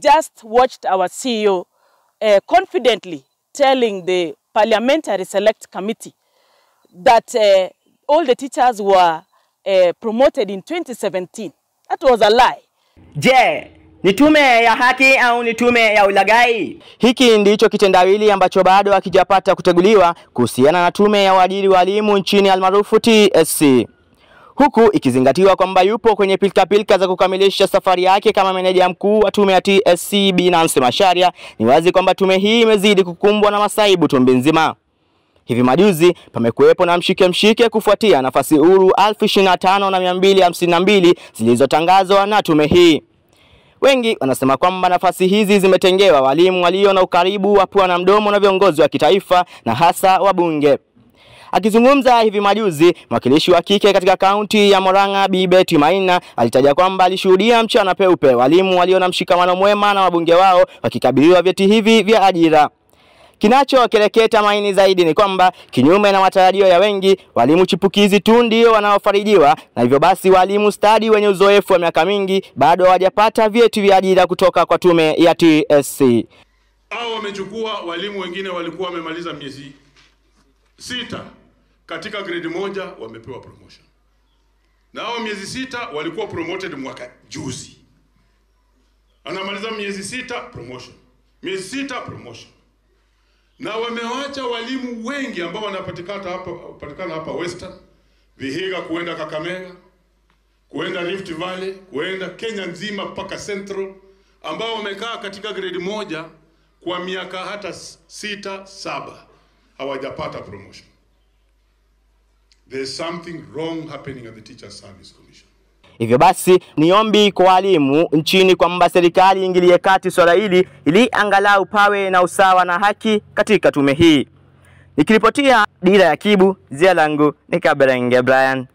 Just watched our CEO confidently telling the Parliamentary Select Committee that all the teachers were promoted in 2017. That was a lie. Je, ni tume ya haki au ni tume ya ulaghai? Hiki ndicho kitendawili ambacho bado hakijapata kuteguliwa kuhusiana na tume ya uajiri walimu nchini almaarufu TSC. Huku ikizingatiwa kwamba yupo kwenye pilka-pilka za kukamilisha safari yake kama meneja mkuu wa tume ya TSC Bi Nancy Macharia, ni wazi kwamba tume hii imezidi kukumbwa na masaibu tumbi nzima. Hivi majuzi pamekuwepo na mshike mshike kufuatia nafasi huru 25,252 zilizotangazwa na tume hii. Wengi wanasema kwamba nafasi hizi zimetengewa walimu walio na ukaribu wa pua na mdomo na viongozi wa kitaifa na hasa wabunge. Akizungumza hivi majuzi, mwakilishi wa kike katika kaunti ya Murang'a Bi Betty Maina alitaja kwamba alishuhudia mchana peupe walimu walio na mshikamano mwema na wabunge wao wakikabidhiwa vyeti hivi vya ajira. Kinachokereketa maini zaidi ni kwamba kinyume na matarajio ya wengi, walimu chipukizi tu ndio wanaofarijiwa, na hivyo basi walimu stadi wenye uzoefu wa miaka mingi bado hawajapata vyeti vya ajira kutoka kwa tume ya TSC. Hao wamechukua walimu wengine walikuwa wamemaliza miezi 6 katika grade 1 wamepewa promotion. Na hao miezi 6 walikuwa promoted mwaka juzi. Anamaliza miezi 6 promotion. Miezi 6 promotion. Na wamewacha walimu wengi ambao wanapatikana hapa Western, Vihiga kuenda Kakamega, kuenda Rift Valley, kuenda Kenya nzima mpaka Central, ambao wamekaa katika grade 1 kwa miaka hata 6, 7 hawajapata promotion. There's something wrong happening at the Teacher Service Commission. Hivyo basi ni ombi kwa walimu nchini kwamba serikali ingilie kati swala hili ili angalau pawe na usawa na haki katika tume hii. Nikiripotia Dira ya Kibu, jina langu ni Kaberenge Brian.